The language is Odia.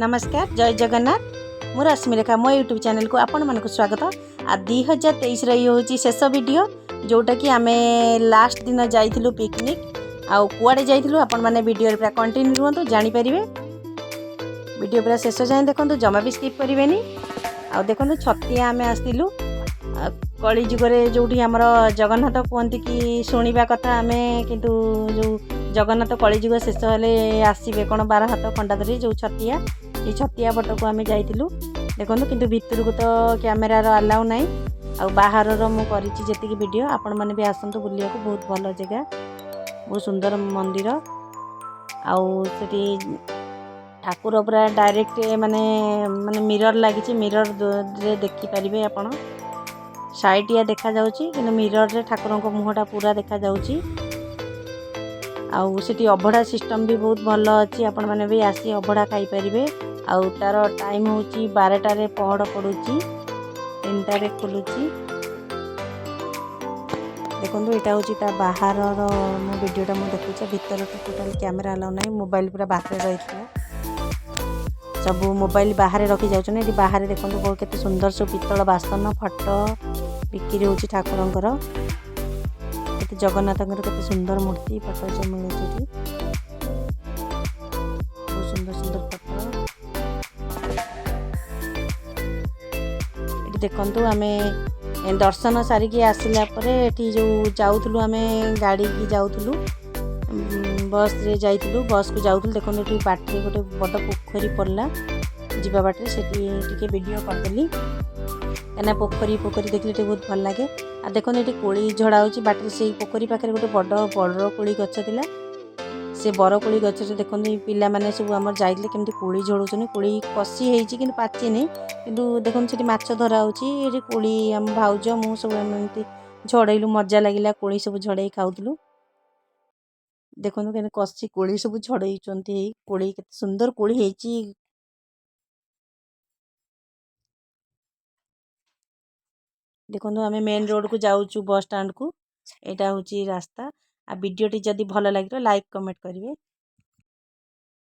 ନମସ୍କାର, ଜୟ ଜଗନ୍ନାଥ। ମୁଁ ରଶ୍ମିରେଖା, ମୋ ୟୁଟ୍ୟୁବ୍ ଚ୍ୟାନେଲକୁ ଆପଣମାନଙ୍କୁ ସ୍ୱାଗତ। ଆଉ 2023ର ଇଏ ହେଉଛି ଶେଷ ଭିଡ଼ିଓ, ଯେଉଁଟାକି ଆମେ ଲାଷ୍ଟ ଦିନ ଯାଇଥିଲୁ ପିକନିକ୍। ଆଉ କୁଆଡ଼େ ଯାଇଥିଲୁ, ଆପଣମାନେ ଭିଡ଼ିଓରେ ପୁରା କଣ୍ଟିନ୍ୟୁ ରୁହନ୍ତୁ, ଜାଣିପାରିବେ। ଭିଡ଼ିଓ ପୁରା ଶେଷ ଯାଏଁ ଦେଖନ୍ତୁ, ଜମା ବି ସ୍କିପ୍ କରିବେନି। ଆଉ ଦେଖନ୍ତୁ, ଛତିଆ ଆମେ ଆସିଥିଲୁ। କଳି ଯୁଗରେ ଯେଉଁଠି ଆମର ଜଗନ୍ନାଥ କୁହନ୍ତି କି ଶୁଣିବା କଥା ଆମେ, କିନ୍ତୁ ଯେଉଁ ଜଗନ୍ନାଥ କଳିଯୁଗ ଶେଷ ହେଲେ ଆସିବେ କ'ଣ ବାର ହାତ ଖଣ୍ଡା ଧରି, ଯେଉଁ ଛତିଆ, ସେଇ ଛତିଆ ବଟକୁ ଆମେ ଯାଇଥିଲୁ। ଦେଖନ୍ତୁ, କିନ୍ତୁ ଭିତରକୁ ତ କ୍ୟାମେରାର ଆଲାଉ ନାହିଁ। ଆଉ ବାହାରର ମୁଁ କରିଛି ଯେତିକି ଭିଡ଼ିଓ। ଆପଣମାନେ ବି ଆସନ୍ତୁ ବୁଲିବାକୁ, ବହୁତ ଭଲ ଜାଗା, ବହୁତ ସୁନ୍ଦର ମନ୍ଦିର। ଆଉ ସେଠି ଠାକୁର ପୁରା ଡାଇରେକ୍ଟ ମାନେ ମାନେ ମିରର ଲାଗିଛି, ମିରରରେ ଦେଖିପାରିବେ ଆପଣ। ସାଇଟିଆ ଦେଖାଯାଉଛି, କିନ୍ତୁ ମିରରରେ ଠାକୁରଙ୍କ ମୁହଁଟା ପୁରା ଦେଖାଯାଉଛି। ଆଉ ସେଠି ଅଭଢ଼ା ସିଷ୍ଟମ୍ ବି ବହୁତ ଭଲ ଅଛି, ଆପଣମାନେ ବି ଆସି ଅଭଢ଼ା ଖାଇପାରିବେ। ଆଉ ତା'ର ଟାଇମ୍ ହେଉଛି 12ଟାରେ ପହଡ଼ ପଡ଼ୁଛି, 3ଟାରେ ଖୋଲୁଛି। ଦେଖନ୍ତୁ, ଏଇଟା ହେଉଛି ତା ବାହାରର ମୁଁ ଭିଡ଼ିଓଟା ମୁଁ ଦେଖୁଛି। ଭିତରେ ତ ଟୋଟାଲ୍ କ୍ୟାମେରା ଆଲାଉ ନାହିଁ। ମୋବାଇଲ ପୁରା ବାହାରେ ରହିଥିଲା, ସବୁ ମୋବାଇଲ ବାହାରେ ରଖି ଯାଉଛନ୍ତି। ଏଠି ବାହାରେ ଦେଖନ୍ତୁ, ବହୁତ କେତେ ସୁନ୍ଦର ସବୁ ପିତ୍ତଳ ବାସନ, ଫଟୋ ବିକ୍ରି ହେଉଛି ଠାକୁରଙ୍କର। କେତେ ଜଗନ୍ନାଥଙ୍କର କେତେ ସୁନ୍ଦର ମୂର୍ତ୍ତି, ଫଟୋ ସବୁ ମିଳୁଛି ଏଠି। ବହୁତ ସୁନ୍ଦର ସୁନ୍ଦର ଫଟୋ ଏଠି। ଦେଖନ୍ତୁ, ଆମେ ଦର୍ଶନ ସାରିକି ଆସିଲା ପରେ ଏଠି ଯେଉଁ ଯାଉଥିଲୁ, ଆମେ ଗାଡ଼ିକି ଯାଉଥିଲୁ, ବସ୍ରେ ଯାଇଥିଲୁ, ବସ୍କୁ ଯାଉଥିଲୁ। ଦେଖନ୍ତୁ, ଏଠି ବାଟରେ ଗୋଟେ ବଡ଼ ପୋଖରୀ ପଡ଼ିଲା ଯିବା ବାଟରେ, ସେଠି ଟିକେ ଭିଡ଼ିଓ କରିଦେଲି, କାହିଁକିନା ପୋଖରୀ ପୋଖରୀ ଦେଖିଲେ ଟିକେ ବହୁତ ଭଲ ଲାଗେ। ଆଉ ଦେଖନ୍ତୁ, ଏଠି କୋଳି ଝଡ଼ା ହେଉଛି ବାଟରେ। ସେଇ ପୋଖରୀ ପାଖରେ ଗୋଟେ ବଡ଼ ବରକୋଳି ଗଛ ଥିଲା। ସେ ବରକୋଳି ଗଛରେ ଦେଖନ୍ତୁ, ଏଇ ପିଲାମାନେ ସବୁ ଆମର ଯାଇଥିଲେ, କେମିତି କୋଳି ଝଡ଼ଉଛନ୍ତି। କୋଳି କଷି ହେଇଛି କିନ୍ତୁ ପାଚିନି। କିନ୍ତୁ ଦେଖନ୍ତୁ, ସେଠି ମାଛ ଧରା ହେଉଛି। ଏଠି କୋଳି ଆମ ଭାଉଜ, ମୁଁ ସବୁ ଆମେ ଏମିତି ଝଡ଼େଇଲୁ, ମଜା ଲାଗିଲା। କୋଳି ସବୁ ଝଡ଼େଇ ଖାଉଥିଲୁ। ଦେଖନ୍ତୁ, କେମିତି କଷି କୋଳି ସବୁ ଝଡ଼େଇଛନ୍ତି। କୋଳି କେତେ ସୁନ୍ଦର କୋଳି ହେଇଛି। ଦେଖନ୍ତୁ, ଆମେ ମେନ୍ ରୋଡ଼କୁ ଯାଉଛୁ, ବସ୍ ଷ୍ଟାଣ୍ଡକୁ। ଏଇଟା ହେଉଛି ରାସ୍ତା। ଆଉ ଭିଡ଼ିଓଟି ଯଦି ଭଲ ଲାଗିବ, ଲାଇକ୍, କମେଣ୍ଟ କରିବେ।